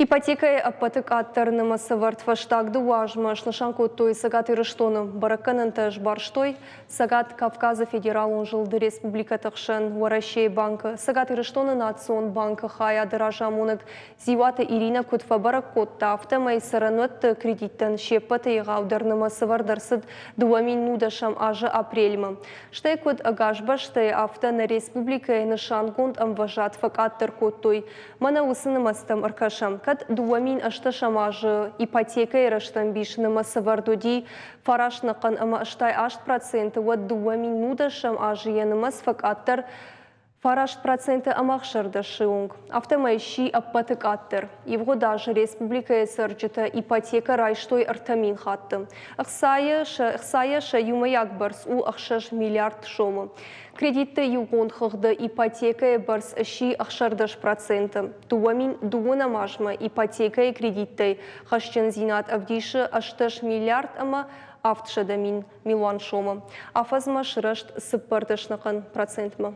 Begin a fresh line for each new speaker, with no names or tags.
Ипотекӕйы ӕппӕты къаддӕр нымӕцӕвӕрд фӕстаг 2 азмӕ снысан кодтой Цӕгат Ирыстоны. Бӕрӕггӕнӕнтӕ сбарстой Цӕгат Кавказы федералон зылды республикӕты хсӕн Уӕрӕсейы банкы Цӕгат Ирыстоны национ банкы хайады разамонӕг Дзиуаты Иринӕ куыд фӕбӕрӕг кодта, афтӕмӕй цӕрӕнуӕтты кредиттӕн се ппӕты егъаудӕр нымӕцӕвӕрд ӕрцыд 2010 азы апрельмӕ. Стӕй куыд ӕгас бӕстӕйы, афтӕ нӕ республикӕйы нысангонд ӕмвӕзад фӕкъаддӕр кодтой. Мӕнӕ уыцы нымӕцтӕм ӕркӕсӕм. Кӕд 2018 азы ипотекӕйы рӕстӕмбис нымӕцӕвӕрд уыди 9.88%, уӕд 2010 азы йӕ нымӕц фӕкъаддӕр 9.16-ы онг. Афтӕмӕй сси ӕппӕты къаддӕр. Ивгъуыд азы республикӕйы цӕрджытӕ ипотекӕ райстой 3000 хатты. Ӕхцайӕ сӕ иумӕйаг бӕрц у 6 миллиард сомы. Кредитты иугонд хыгъды ипотекӕйы бӕрц сси 16%. 2012 азмӕ ипотекӕйы кредиттӕй хӕсджындзинад ӕвдисы 18 миллиард ӕмӕ 700 мин милуан сомы. Афӕдзмӕ сырӕзт 14 процентмӕ.